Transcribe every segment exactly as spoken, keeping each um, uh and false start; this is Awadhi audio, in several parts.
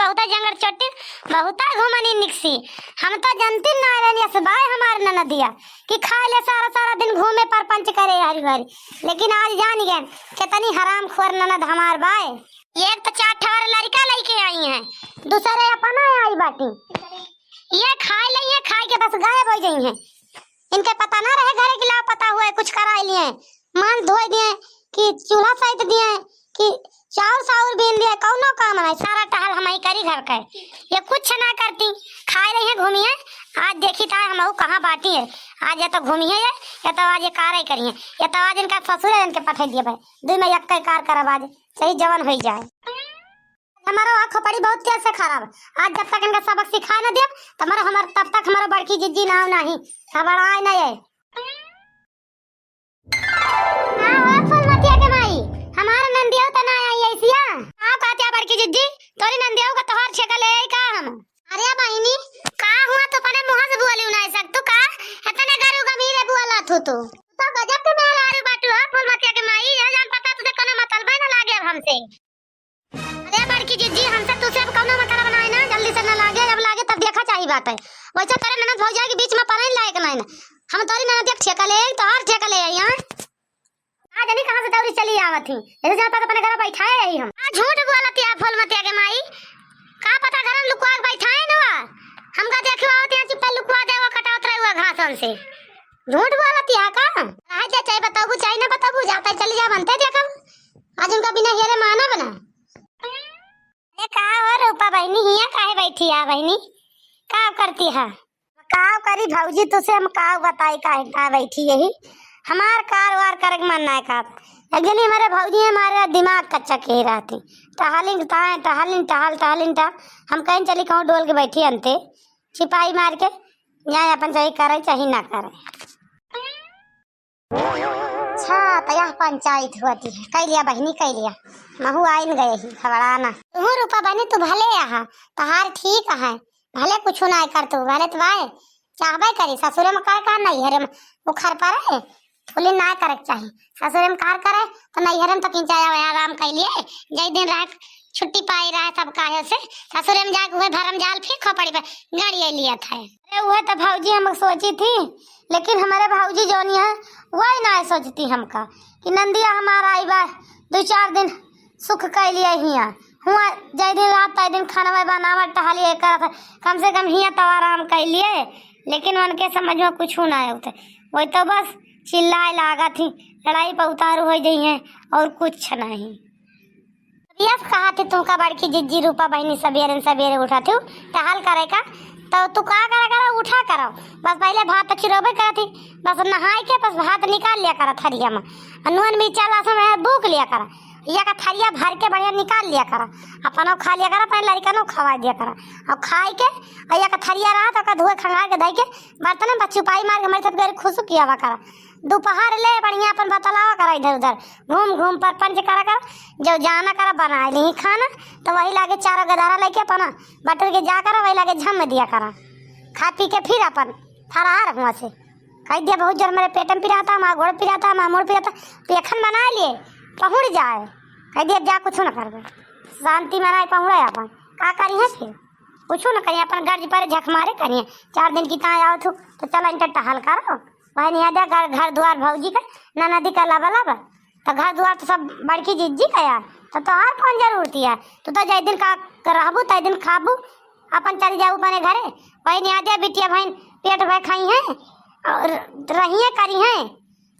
बहुता जंगड़ चोटी, बहुता घूमनी निकसी। हम तो जनती ना रहनी असबाय हमार ननदिया कि खाए ले सारा सारा दिन घूमे परपंच करे हरी भरी। लेकिन आज जान गए कितनी हरामखोर ननद हमार बाय। एक तो चार ठवर लड़का लेके आई हैं, दूसरे अपना आई बाटी। ये खाए ले, ये खाए के बस गायब हो गई हैं। इनके पता ना रहे घरे की लापता हुए, कुछ कराए लिए, मान धोए दिए कि चूल्हा सहित दिए कि चाउर साउर बीन दिए, कौनो काम नहीं, सारा टहल हम ही करी घर के। ये कुछ ना करती, खाए रही है, घूमी है। आज देखी ता हम कहाँ बाटी है। आज या तो घूमी है ये, या तो आज ये कारे करी है, या तो आज इनका ससुर है, इनके पठे दिए भाई। दुई में एक कार करब आज, चाहे जवन हो जाए। हमारो आँख पड़ी बहुत तेज से खराब। आज जब तक इनका सबक सिखाए न दिया, तब हमारो, हमार, तब तक हमारो बड़की जिज्जी नाव नाही, घबराए न ये। का हो फूलमतिया के माई, हमार नंदिया तो ना आई ऐसिया? का कहतिया बड़की जिज्जी, तोरी नंदिया का तोहार छेका ले आई का हम? अरे बहिनी, का हुआ तो अपने मुँह से बोली ना सक तू का? इतने गरू गमीरे बोला थू तू। तो गजब के मेहरारू बाटू हो फूलमतिया के माई, यह जान पता तुझे कोनो मतलब है ना लागे अब हमसे। अरे बड़की जिज्जी, हमसे तुझसे अब कौनो मतलब ना है ना, जल्दी से ना लागे, जब लागे तब देखा चाही बात है। वैसे तेरे ननद भौजाई के बीच में पड़े लायक नहीं ना। हम तोरी ननद एक ठेका ले आई, तोहार ठेका ले आई, हाँ? आज नहीं कहाँ से दौरी चली आवत ही, जैसे जाता तो अपने घर बैठाए रही हम। आ झूठ बोलत या फूलमतिया के माई, का पता घर में लुकवा के बैठाए न हुआ। हमका देखो आवत यहाँ चुप्पे लुकवा दे, वो कटावत रहे हुआ घासन से। झूठ बोलत या का? रहे दे, चाहे बताबू चाहे ना बताबू, जाता चली जा बनते देखब। आज उनका बिना हेरे मानब ना। ए, का हो रूपा बहिनी, हियाँ काहे बैठी है बहिनी? का करती है? का करी भौजी, तुझसे हम का बताई, काहे का बैठी यही? हमार कार वार करे के मन ना का। एक जनी हमारे भौजी हमारे दिमाग कच्चा के रहती। टहलिन ताए, टहलिन टहल, टहलिन टहल। हम कहीं चली कहूँ डोल के बैठी अंते, छिपाई मार के, जाए अपन चाहे करे, चाहे ना करे। अच्छा, तो यह पंचायत होती है। कह लिया बहिनी, कह लिया। महू आइन गए ही, घबराना। तू रूपा बहिनी, तू भले यहाँ, तहार ठीक है, भले कुछ ना कर तू, भले तो भाई चाहबे करी, ससुरे में कर का नैहरे में उखर पड़े, फूली ना करे के चाही। ससुरे में कार करे, तो नैहरे में तो किंचा आराम कर लिए, जय दिन रहे, छुट्टी पाई रहे सब काहे से, ससुरे में जाके हुए भरम जाल फिर खोपड़ी पे गाड़ी लिया था। अरे, वह तो भौजी हम सोची थी, लेकिन हमारे भौजी जौनी है, वही ना सोचती हमका कि नंदिया हमारा आई बा, दो चार दिन सुख कइ लिए हियाँ। हुआँ जय दिन रात तय दिन खाना बनावत टहलिए करत है, कम से कम हियाँ तो आराम कइ लिए, लेकिन उनके समझ में कुछ ना आवत। वही तो बस चिल्लाए लागत ही, लड़ाई पर उतारू हो जाई है और कुछ नहीं। यस कहा थी तुमका बड़की जिज्जी रूपा बहिनी सबेरे न सबेरे उठा थी टहल करे का, तो तू का करा करा उठा करो, बस पहले भात तो चिरोबे करा थी, बस नहाए के बस भात निकाल लिया करा थरिया में, और नून मिर्चा लहसुन में भूख लिया करा, या का थरिया भर के बढ़िया निकाल लिया करा, अपनो खा लिया करा, अपने लड़कनो खवा दिया करा, और खाए के और या का थरिया रहा तो का धोए खंगार के धई के बर्तन में बस चुपाई मार के हमारे साथ गरी खुशू किया हुआ करा। दोपहर ले बढ़िया अपन बतलावा करा इधर उधर, घूम घूम परपंच करा करा, जो जाना करा बनाए ली खाना, तो वही लागे चारों गदारा लेके अपना बटुर के जा करा, वही लागे झम दिया करा, खा पी के फिर अपन फरार हुआ से। कह दिया बहुत जोर मेरे पेट में पिराता, हमारा गोड़ पिराता, हमारा मुड़ पिराता, पेखन बना लिए, पहुड़ जाए, कह दिया जा कुछ ना करबे, शांति मनाए पहुड़े अपन, का करी है फिर, कुछ ना करिए, अपन गर्ज पर झक मारे करिए, चार दिन की ताए आओ थू, तो चला इनके टहल करो, वही नहीं आ जा घर, घर द्वार भौजी का, ननदी का लबा लबा, तो घर द्वार तो सब बड़की जिज्जी का यार, तो तोहार कौन जरूरत है? तू तो जय दिन का रहबू, तय दिन खाबू, अपन चली जाऊ अपने घरे। वही नहीं आ जा बिटिया बहन पेट भर खाई हैं और रहिए करी हैं।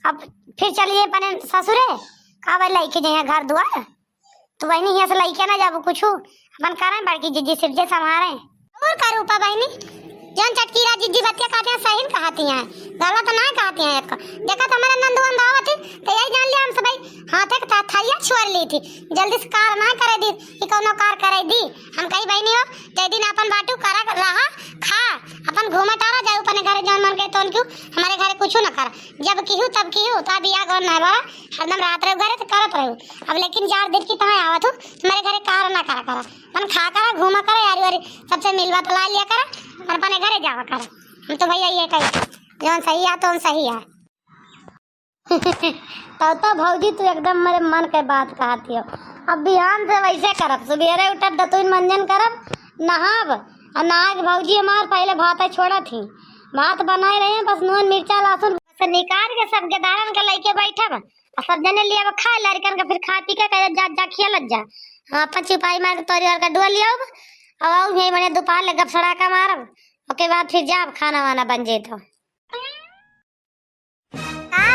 अब फिर चलिए अपने ससुरे, का भाई लेके जाइए घर द्वार, तो वही नहीं हियाँ से लेके ना जाबू कुछ, अपन करें बड़की जिज्जी सिरजे संभारे। और का रूपा बहिनी, जौन चटकीरा जिज्जी बतिया कहती हैं, सही न कहती हैं, गलत ना कहती हैं। एक देखा तो हमारे नंदू अंदावत थी, तो यही जान लिया हम सब भाई हाथे के थ-, थरिया छोड़ ली थी, जल्दी से कार ना करे दी कि कौनो कार करे दी। हम कही बहिनी हो, ते दिन अपन बाटू करा रहा, खा, अपन घूमे टारा जाऊ अपने घरे, जौन मन के तौन क्यों हमारे घरे कुछ ना कर, जब किहू तब किहू, ता बिया गौन ना बड़ा, हरदम रात रहे घरे तो करत रहू। अब लेकिन चार दिन की तहाँ आवत हूँ, हमारे घरे कार ना करा करा, अपन खा करा, घूमा करा, यारी वारी सबसे मिलवा तो ला लिया करा, और अपने घरे जावा करा। हम तो भैया ये कही, जौन सही आ तो सही आ। तो, तो भौजी तू एकदम मेरे मन के बात कहती हो। अब बिहान से वैसे करब, सुबेरे उठब, दतुइन मंजन करब, नहाब, आ नहा के भौजी हमार पहिले भात छोड़त ही, भात बनाए रहे, बस नून, मिर्चा, लहसुन, बस निकाल के सब गेदारन के लइके बैठब, आ सब जने लियाब खाए, लड़कन के फिर खा पी के कहे, "जा, जा, खेलत जा।" हम अपन चुपाई मार के तोरी और का डुआ लियाब, और यही बने दोपहर ले गप सड़ाका मारब, ओके बाद फिर जाब, खाना वाना बन जाए तो। का?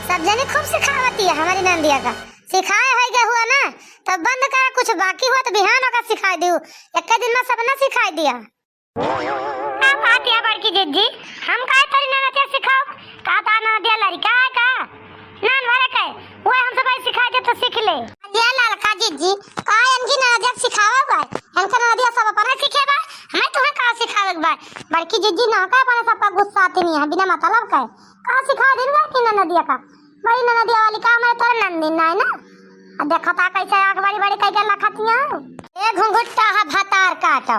सब जने खूब सिखावती है हमारी नंदिया का। सिखाए होई गए हुआ ना, तब बंद करा, कुछ बाकी हुआ तो बिहान होकर सिखाई दियो। एक दिन में सब ना सिखाई दिया। का बात है बड़की जिज्जी, हम काहे तोरी ननदिया सिखाओ? का ता ननदिया लड़का है का? नान भरे के, वो हमसे भाई सिखा दे तो सीख ले। ये लड़का जिज्जी, का इनकी ननदिया सिखावे बा? इनका ननदिया सब अपने सीखे बा, हमें तुम्हें का सिखावे के बा? बड़की जिज्जी ना का अपने सबका गुस्सा आती नहीं है, बिना मतलब का। का सिखा दिन बा कि ननदिया का? बड़ी ननदिया वाली का, मैं तोरे नंदी ना है ना? अब देखो ता कैसे आँख बड़ी बड़ी कह के लखतिया। ए घुंघुट्टा है भतार काटो,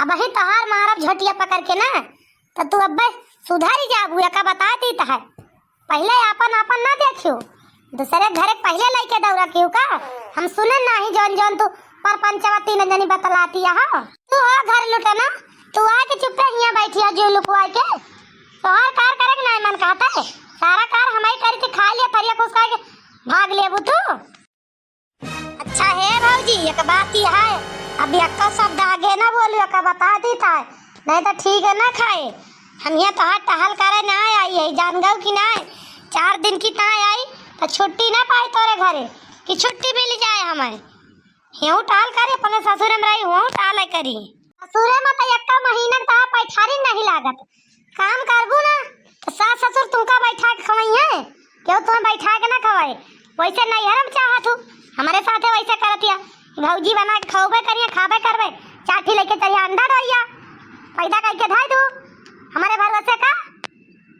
अब ही तोहार मारब झोटिया पकड़ के ना, तो तू अब्बे सुधरी जाबू, एका बता दी तो है। पहिले आपन आपन ना देखियो, दूसरे घरे पहिले लइके दौरा कियो का? हम सुने नाही जौन जौन तू परपंचवा तीन जनी बतलाती हा। तू हो घर लुटे ना, तू आके चुप्पे हियां बैठी हो जीव लुकवाई के। तोहार कार करे के नाही मन कहता है, सारा कार हमारी करी थी, खा लिया थरिया कुछ खाए के भाग लेबू तू। अच्छा हे भौजी, एक बात ही है, अब एक्को शब्द आगे ना बोलू, एका बता दी था, नहीं तो ठीक है ना खाए। हम यहाँ तोहार टहल करे ना आई है, जान गऊ कि ना? चार दिन की ना आई तो छुट्टी ना पाई तोरे घरे कि छुट्टी मिल जाए हमें। यूं टहल करे, अपने ससुर में रही, यूं टहल करी। ससुरे में तो एक्का महीना का पैठारी नहीं लागत, काम करबू ना, तो सास ससुर तुमका बैठा के खवइहें, केहू तुम्हें बैठा के ना खवाए। वैसे नैहर में चाहत हूँ, हमारे साथे वैसे करत या। भौजी बना के खवबे करिए, खाबे करबे, चाठी लेके चलिए अंडा डोइया, पैदा करके धाई दू। हमारे भरोसे का?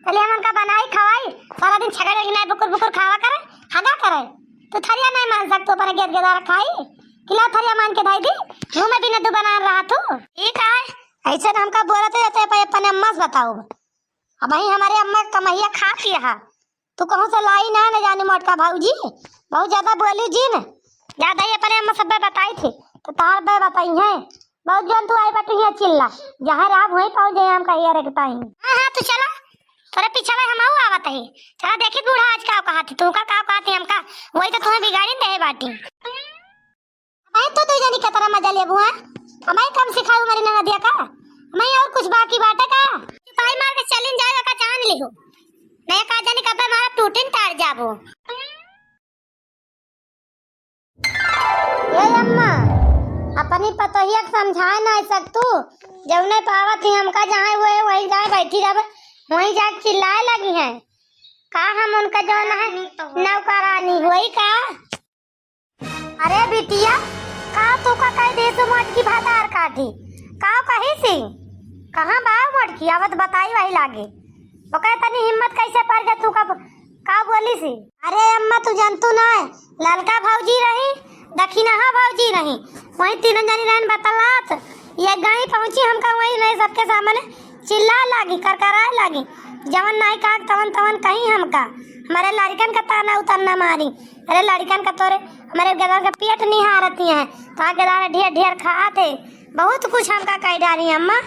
चलिए हम उनका बनाई, खवाई, सारा दिन छगड़ के नाई बुकुर बुकुर खावा करे, हगा करे। तू थरिया नहीं मान सकतो, पर गेद गेदार खाई, किला थरिया मान के धाई दी, मुँह में बिना दू बना रहा तू। ठीक है, ऐसे न हमका बोलत रहते, पर अपने अम्मा से बताओ। अब ही हमारे अम्मा के कमैया खात ही हा। तू कहूँ से लाई ना, न जानी मोटका भौजी। बहुत ज्यादा बोली जिन। ज्यादा ही अपने अम्मा सब बताई थी, तो तार बे बताई हैं। बहुत जौन तू आई बटू यहाँ चिल्ला। जहाँ राम वहीं पहुँच जाए हम कहिया रे बताई। हाँ, हाँ, तू चला। तोरे पीछे में हम आऊ आवत ही। चला देखी बूढ़ा आज का कहा थी, तू का, का कहा थी हमका। वही तो तुम्हें बिगाड़ी दे बाटी। अबे तू दुई जनी केतना मजा लेबू, हाँ? अबे कम सिखाऊ हमारी ननदिया का? अबे और कुछ बाकी बाटे का? सिपाही मार के चलिन जाए का जान लिहो। मैं का जानी कब हमारा टूटिन तार जाबो। ए अम्मा, अपनी पतोहिया के समझाए ना सकतू? जौने पावत ही हमका जहाँ हुए वहीं जाए बैठी रहबे, वहीं जाके चिल्लाए लगी हैं। का हम उनका जौन है नौकरानी होई का? अरे बिटिया, का तू का कह दे सु मोटकी भतार काटी? का कही सी? कहाँ बा मोटकी? आवत बताई वही लागे। ओकरे तनी हिम्मत कैसे पड़ गया तू का, का बोली सी? अरे अम्मा तू जानतू ना है, ललका भौजी रही, दखिनहा भौजी रही, वही तीनों जनी रहन बतलात। ये गाई पहुँची हमका वही नहीं सबके सामने चिल्लाए लागी, करकराए लागी, जवन नाई कहा तवन तवन कही हमका, हमारे लड़िकन का ताना उताना मारी। अरे लड़िकन का तोरे हमारे गदर का पेट निहारती हैं, तो गदर ढेर ढेर खात है, बहुत कुछ हमका कह डारी अम्मा,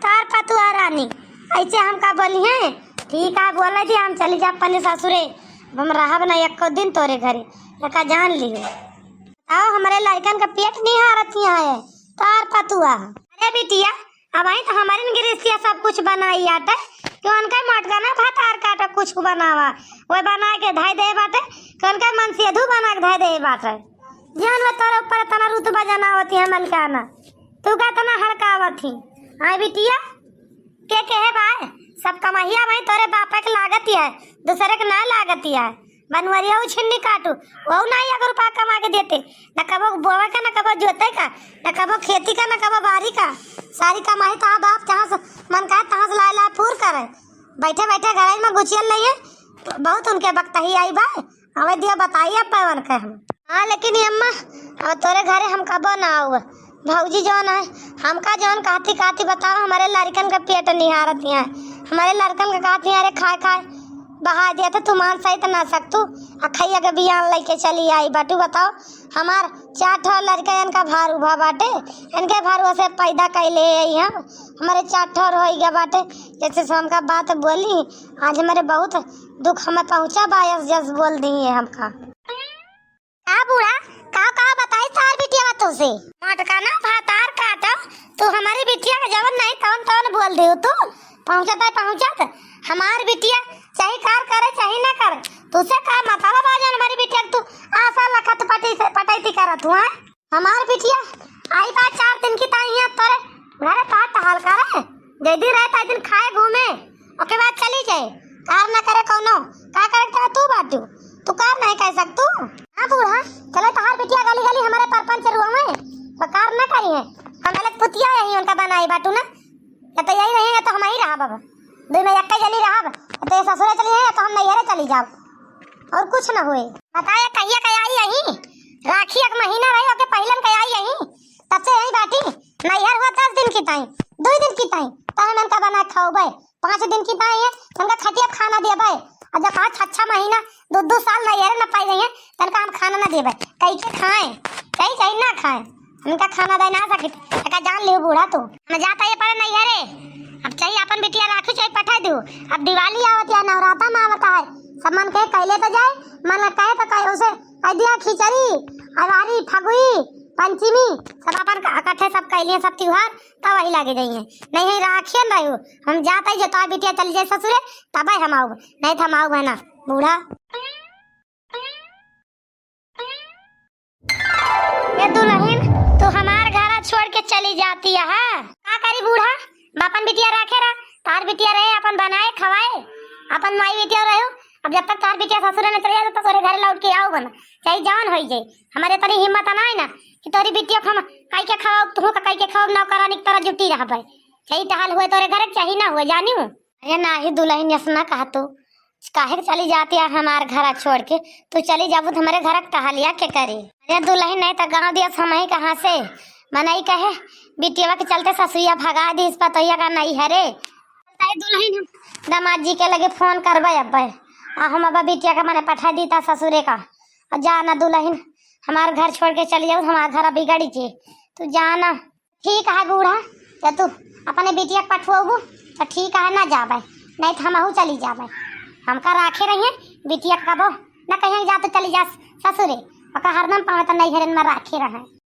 तार पतुआ रानी ऐसे हमका बोली हैं। ठीक है, बोले दी हम चली जा अपने ससुरे, अब हम रहब ना एको दिन तोरे घरे, एका जान लियो। आओ हमारे लड़िकन का पेट निहारती हैं, तार पतुआ। अरे बिटिया, अब आई तो हमारे गिरस्तिया सब कुछ बनाई आटे, कि उनका मोटका ना भतार काटे कुछ को बनावा, वो बना के धाई दे बाटे, कि उनका मनसेधु बना के धाई दे बाटे। जान वो तोरे ऊपर इतना रुतबा जनावती है मलकाना, तू का इतना हड़कावत ही? आई बिटिया, के कहे बा, सब कमहिया भाई तोरे बापे के लागत है, दूसरे के ना लागत है। बनवरिया उ छिन्नी काटू, वहू ना एक रुपया कमा के देते, न कबो बोवे का, न कबो जोते का, न कबो खेती का, न कबो बारी का। सारी कमाई तहा बाप जहाँ से मन कहे तहाँ से लाए लाए पूर करे। बैठे बैठे घर में गुचियल नहीं है, बहुत उनके बकतही आई बा। हमें दिया बताइए अब पैवन के हम। हाँ लेकिन ये अम्मा, अब तोरे घरे हम कबो ना आऊ। भौजी जौन है, हमका जौन कहती कहती बताओ, हमारे लड़िकन का पेट निहारत है, हमारे लड़िकन का कहती है, अरे खाए खाए बहा दिया तो तू मान सही तो ना सकतू, अखैया के बियान लइके चली आई बाटू। बताओ, हमार चार ठो लड़का इनका भार उभा बाटे, इनके भार से पैदा कैले है हम, हमारे चार ठो हो गया बाटे। जैसे से हमका बात बोली, आज हमारे बहुत दुख हमें पहुँचा बा, यस जस बोल दी है हमका। का बूढ़ा, का का बताई तार बिटिया बा तुसे? मटका ना भातार काटो, तू हमारी बिटिया के जवन नहीं तवन तवन बोल दियो तू। पहुँचत है पहुँचत, हमार बिटिया चाहे कार करे चाहे ना करे, तुसे का मतलब आज हमारी बिटिया के तू आशा लखत पटैती करत हुआ है? हमार बिटिया आई बा चार दिन की ताई हियाँ तोरे घरे तार टहल करे, जै दिन रहे ताई दिन खाए घूमे, ओके बाद चली जाए। कार ना करे कौनो, का करे तो तू बाटू, तू कार नहीं कह सकतू। हाँ बूढ़ा, चलो तोहार बिटिया गली गली हमारे परपंच रुआ में, वो कार ना करी है। हम अलग पुतिया यही उनका बनाई बाटू ना, या तो यही रही या तो हम ही रहा बाबा, दो में एक जनी रहा, या तो ये ससुरे चली है या तो हम नैहरे चली जाओ, और कुछ ना हुए। बताए कहिया के आई यही, राखी एक महीना रही ओके पहलन के आई यही, तब से यही बाटी। नैहर हुआ दस दिन की ताई, दो दिन की ताई, तब हम इनका बना खाओ भाई। पाँच दिन की ताई है, तो उनका खटिया खाना दिया भाई। और जब पाँच अच्छा महीना, दो दो साल नैहरे न पाई रही है, तो उनका हम खाना ना दिए भाई। कहीं के खाएं, कहीं कहीं ना खाएं, उनका खाना दे ना सकित। एका जान लियो बूढ़ा तू, हम जाता ये पड़े नैहरे। अब चाहे अपन बिटिया राखी चाहे पठा दू। अब दिवाली आवत या नवराता में आवता है, सब मन के कहले तो जाए, मन कहे तो कहे उसे कह दिया खिचड़ी, अवारी, फगुई, पंचमी, सब अपन इकट्ठे सब कैलिए सब त्योहार, तब वही लागे जाइए। नहीं है राखियन रहो, हम जात है जो तोर बिटिया चली जाए ससुरे, तब हम आऊब, नहीं तो हम आऊब है ना बूढ़ा। ये दुल्हन, तू हमार घरा छोड़ के चली जाती है, हाँ? का करी बूढ़ा, बापन बिटिया राखे रहा, तार बिटिया रहे अपन बनाए खवाए, अपन माई बिटिया रहो। अब जब तक तार बिटिया ससुरे न चले जाए, तब तक तोरे घरे लौट के आऊब ना, चाहे जान होई जाए। हमारे तनी हिम्मत ना है ना कि तोरी बिटिया को हम काई के खवाओ, तू का काई के खवाओ, नौकरानी की तरह जुटी रहबे। चाहे टहल हुए तोरे घरे, चाहे ना हुए, जानियो। अरे नाही दुल्हन, ऐसा ना कहा तू, काहे के चली जाती है हमार घरा छोड़ के? तू चली जाबू तो हमारे घर के टहलिया के करे? अरे दुल्हन, नहीं तो गाँव दिया समय कहाँ से मनई कहे बिटिया के चलते ससुइया भगा दी, इस पतोहिया का नैहरे। अरे दुल्हन, हम दामाद जी के लगे फोन करबे अब्बे, आ हम अब बिटिया के मने पठा दी ता ससुरे का। और जाना दुल्हन, हमार घर छोड़ के चली जाऊ, हमार घर बिगड़ी के, तू जाना। ठीक है बूढ़ा, जब तू अपने बिटिया के पठवाबू तो ठीक है, ना जाबे, नहीं तो हमहू चली जाबे। हमका राखे रहिए बिटिया के कबो, ना कहीं जा तो चली जा ससुरे, ओका हरदम पावे तो नैहरन में राखे रहे।